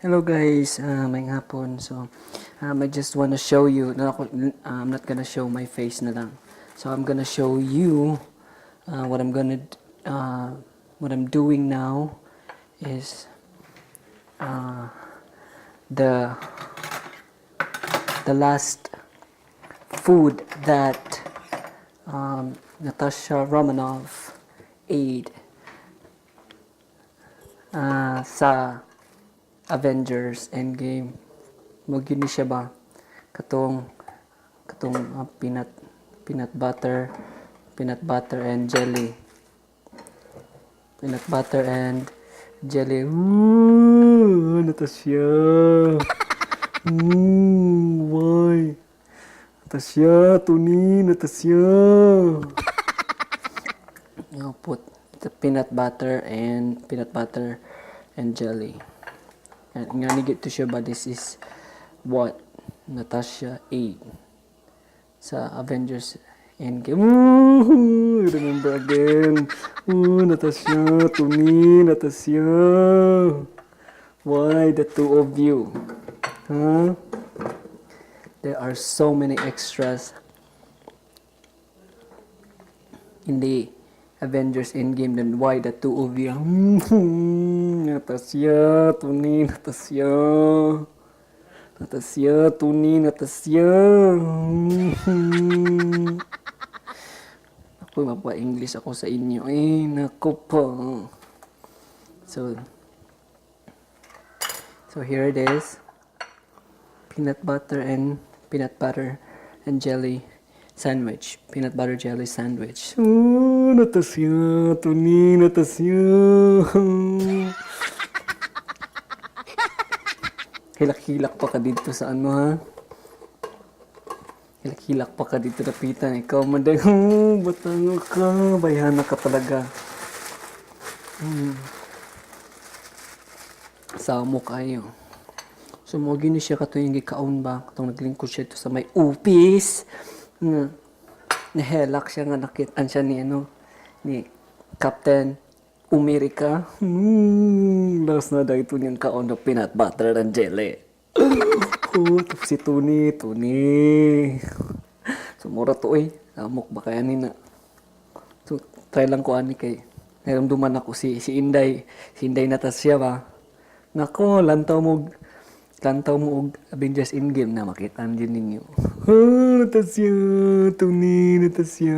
Hello guys, maayong hapon. So, I just wanna show you, no, I'm not gonna show my face na lang. So, I'm gonna show you what I'm doing now is the last food that Natasha Romanoff ate sa Avengers Endgame. Mao gyud ni siya ba? Katong peanut butter and jelly. Peanut butter and jelly. Ooh, Natasha. Ooh, why? Natasha, Tony, Natasha. You put the peanut butter and jelly. And nga ni to siya ba, this is what Natasha ate sa Avengers Endgame. Ooh, remember again. Ooh, Natasha, Tony, Natasha. Why the two of you? Huh? There are so many extras in the Avengers Endgame. Then why the two of you? Natasha, Tony, Natasha. Natasha, Tony, Natasha. Ako, mapa-English ako sa inyo. Eh, nako po. So here it is. Peanut butter and jelly sandwich. Peanut butter jelly sandwich. Oh, Natasha, Tony, Natasha. Hilak-hilak pa ka dito sa ano, ha? Hilak-hilak pa ka dito dapitan. Ikaw man din. Oh, batango ka. Bayhana ka talaga. Samo kayo. So, mao gyud ni siya kato yung gikaon ba? Katong naglingkod siya ito sa may office. Nga, nahelak siya nga nakitaan siya ni ano, ni Captain America. Last na dahil ito niyang kaon ng peanut butter and jelly. Oh, tapos si Tony, Tony. So, mura to eh. Samok ba kaya ni na? So, try lang ko ani kay naramdaman ako si Inday, si Inday Natasha ba. Nako, lantaw mo og Avengers Endgame na makita din ninyo. Oh, Natasha, Tony, Natasha.